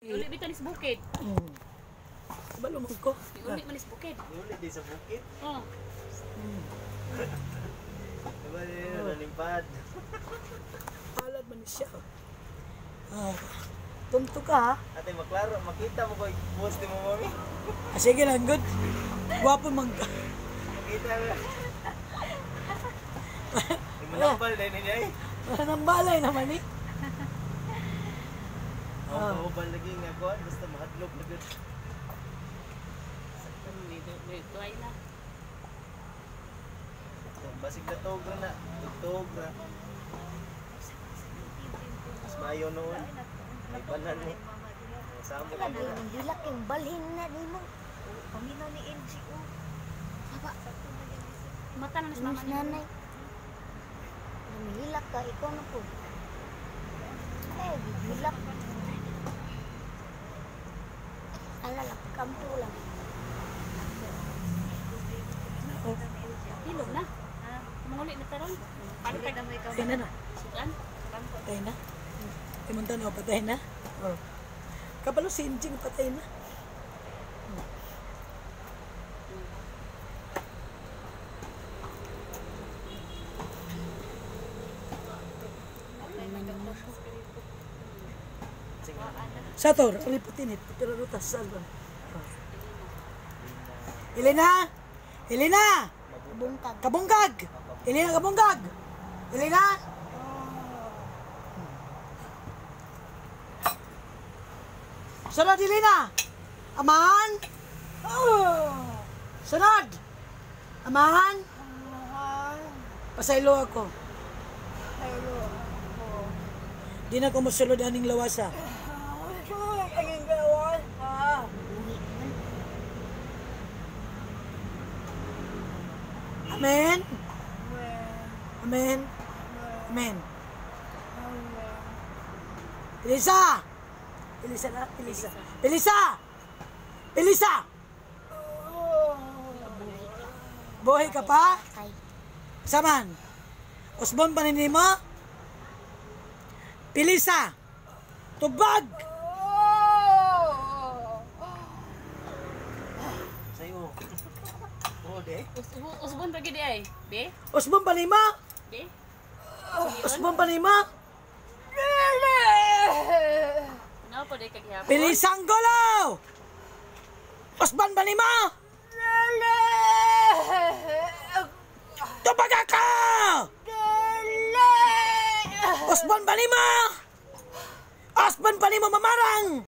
Uli bitaw ni sa bukid. Kabalo man ko. Uli man ni sa bukid. Uli di sa bukid. Oh. Diba yun, nalimpad. Palad man ni siya. Ah, tunto ka ha. Ate, maklaro, makita mo ko post ni mo, mami. Ah, sige lang, good. Gwapo man ka. Makita mo. Di mo nambal din niya eh. Wala nang balay naman eh. Ako kaubal lagi nga kuan, basta mahadlok na gud. Tuay na. Basig na tog ra na, tugtog ra. Mas maayo noon. May banan ni. Samo ka Lagi na. nang hilak yung balhin na nimo. Paminaw ni NGO. Saba, Mata na ni sa mama mas niya. nanay. Namihilak ka, ikaw na po. Eh, gihilak. Ala lang, kampo lang. Hilom na. Manguli na taron. Pantag na may Patay na na. Sudan. Patay na. Imong tanaw, patay na. Oh. Kabalo si Injing, patay na. Sator, aliputinit, pero rutas salvan. Oh. Elena! Elena! Bungkag. Kabungkag! Elena, kabungkag! Elena! Sunod, Elena! Amahan! Oh! Sunod! Amahan! Pasaylo ako. Di na ko mosulod aning lawasa. Buhi man. Amen. Amen. Amen. Elisa! Elisa na, Elisa. Elisa! Elisa! Buhay ka pa? Kay. Saman. Usbon pa nini mo? Pilisa! Tubag! Sayo. Oh, de. Usbon pa gid ay. Be? Usbon pa nimo? Be? Usbon pa nimo? Ano pa day kagihapon? Pilisang gulo! Usbon pa nimo? Tubag ako! Usbon pa nimo? Usbon pa nimo mamarang!